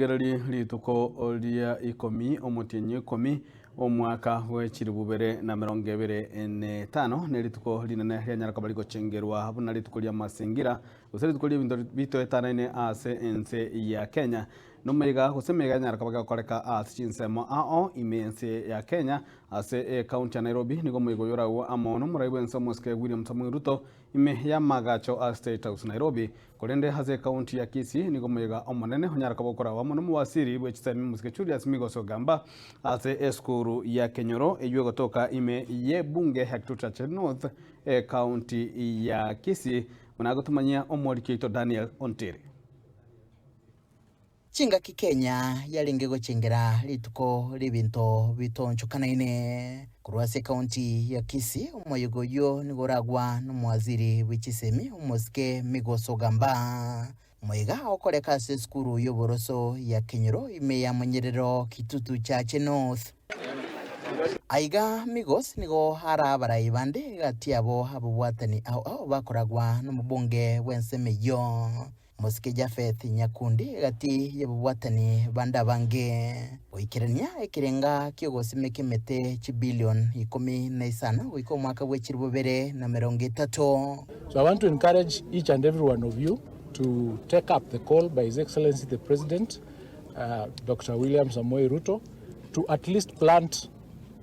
Rigereria rituko ria ikomi, omotienyi o ikomi, omwaka bwe chilifu bibere na emerongo ebere na etano, nerituko rinene rianyara koba rigochengerwa buna rituko ri'amasingira, gose rituko ri'ebinto bitoetanaine ase ense ya Kenya. Nomaiga gose emeyega yanyara koba gegokoreka ase chinsemo ao ime y'ense ya Kenya, ase ecounty ya Nairobi nigo omoigo oyo oragwe amo nomorai bw'ense omosike William Samoei Ruto ime y'amagacho a State House Nairobi. Korende ase ekaunti ya Kisii nigo omoyega omonene onyare koba okoragwa amo nomowasiri bwe chisemi omosike Julius Migos Ogamba ase esukuru ya Kenyoro eywo egotoka ime y'ebunge ya Kitutu North ekaunti ya Kisii buna agotomanyia omoriki oito Daniel Ontiri. Chingaki Kenya yarenge gochengera rituko ri'ebinto bitoonchokanaine korwa ase ekaunti ya Kisii, omoyega oyio nigo oragwa nomowaziri bwe chisemi omosike Migos Ogamba. Omoyega okoreka ase esukuru y'oboroso ya Kenyoro ime ya Monyerero Kitutu Chache North. Aiga Migos nigo ara abarai bande gati yabo ababwatani ao ao bakoragwa nomobunge bw'ensemo eyio. Mosike Jafeth Nyakundi egati y'ababwatani bande abange, goikerania ekerenga ki'ogosimeka emete chibilion 15 goika omwaka bwe chilifu bibere na emerongo etato. So I want to encourage each and every one of you to take up the call by His Excellency the President, Doctor William Samoei Ruto, to at least plant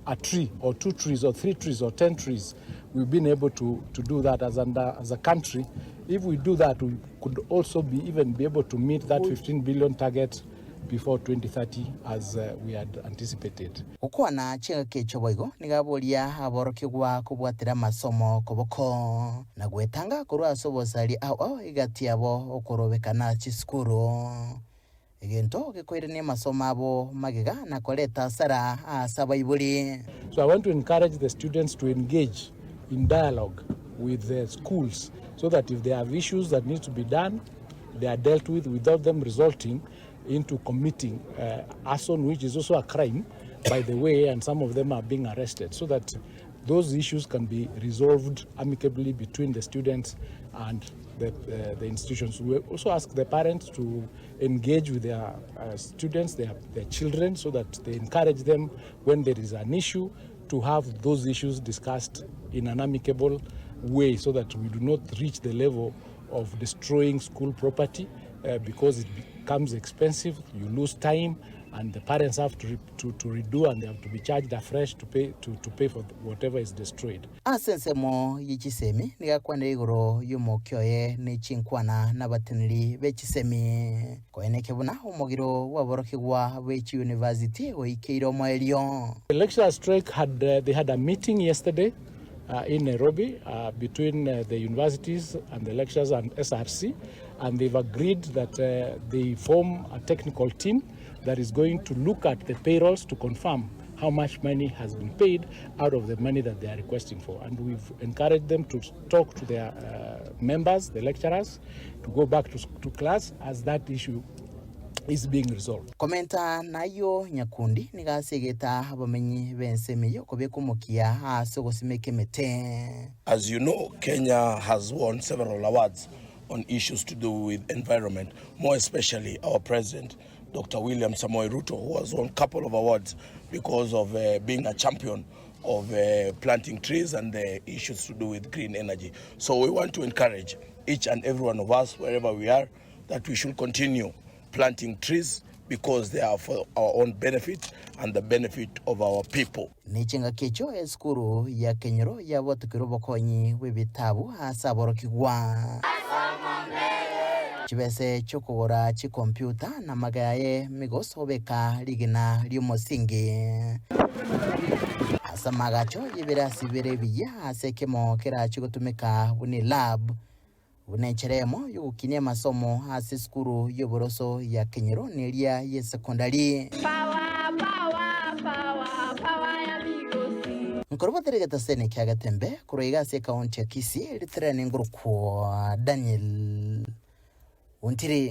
a tree or two trees or three trees or 10 trees. We've been able to, to do that as, under, as a country. If we do that, we could also be even be able to meet that 15 billion target before 2030 as uh, we had anticipated. Gokwana chingaki echio boigo nigo aboria aborokigwa kobwatera amasomo koboko, na gwetanga korwa ase obosari ao ao egati yabo okorobekana chisukuru. Egento gekoirania amasomo abo magega na koreta asara ase abaibori. So I want to encourage the students to engage in dialogue with the schools so that if they have issues that need to be done, they are dealt with without them resulting into committing uh, arson, which is also a crime, by the way, and some of them are being arrested, so that those issues can be resolved amicably between the students and the, uh, the institutions. We also ask the parents to engage with their uh, students, their, their children, so that they encourage them when there is an issue to have those issues discussed in an amicable way so that we do not reach the level of destroying school property uh, because it becomes expensive, you lose time, and the parents have to, to, to redo and they have to be charged afresh to pay, to, to pay for whatever is destroyed. Ase ensemo ye chisemi nigo akwanire igoro y'omokia oye ne chinkwana nabateneneri be chisemi, koeneke buna omogiro bw'aborokigwa be chiyunivasiti oikeire omoerio. The lecturers strike had uh, they had a meeting yesterday uh, in Nairobi uh, between uh, the universities and the lecturers and SRC and they've agreed that uh, they form a technical team that is going to look at the payrolls to confirm how much money has been paid out of the money that they are requesting for. And we've encouraged them to talk to their uh, members, the lecturers, to go back to, to class as that issue is being resolved. Komenta nayio Nyakundi nigo asegete abamenyi b'ensemo eyio kobeka omokia ase ogosimeka emete. As you know, Kenya has won several awards on issues to do with environment, more especially our president, Dr. William Samoei Ruto, who has won a couple of awards because of uh, being a champion of uh, planting trees and the issues to do with green energy. So we want to encourage each and every one of us, wherever we are, that we should continue planting trees because they are for our own benefit and the benefit of our people. Ne chingaki echio esukuru ya Kenyoro yabotokeire obokonyi bw'ebitabu ase aborokigwa. Chibese chi'okogora chikompiuta na amagega aye Migos obeka rigena ri'omosingi. Ase amagacho y'ebirasi bire ebiya ase ekemo kerachie gotumeka buna elab. Buna enchera eyemo y'ogokinia amasomo ase esukuru y'oboroso ya Kenyoro neria y'esekondari. Nkorobotera egetaseni kia Getembe korwa iga ase ekaunti ya Kisii, ritere nengorokwa Daniel Ontiri.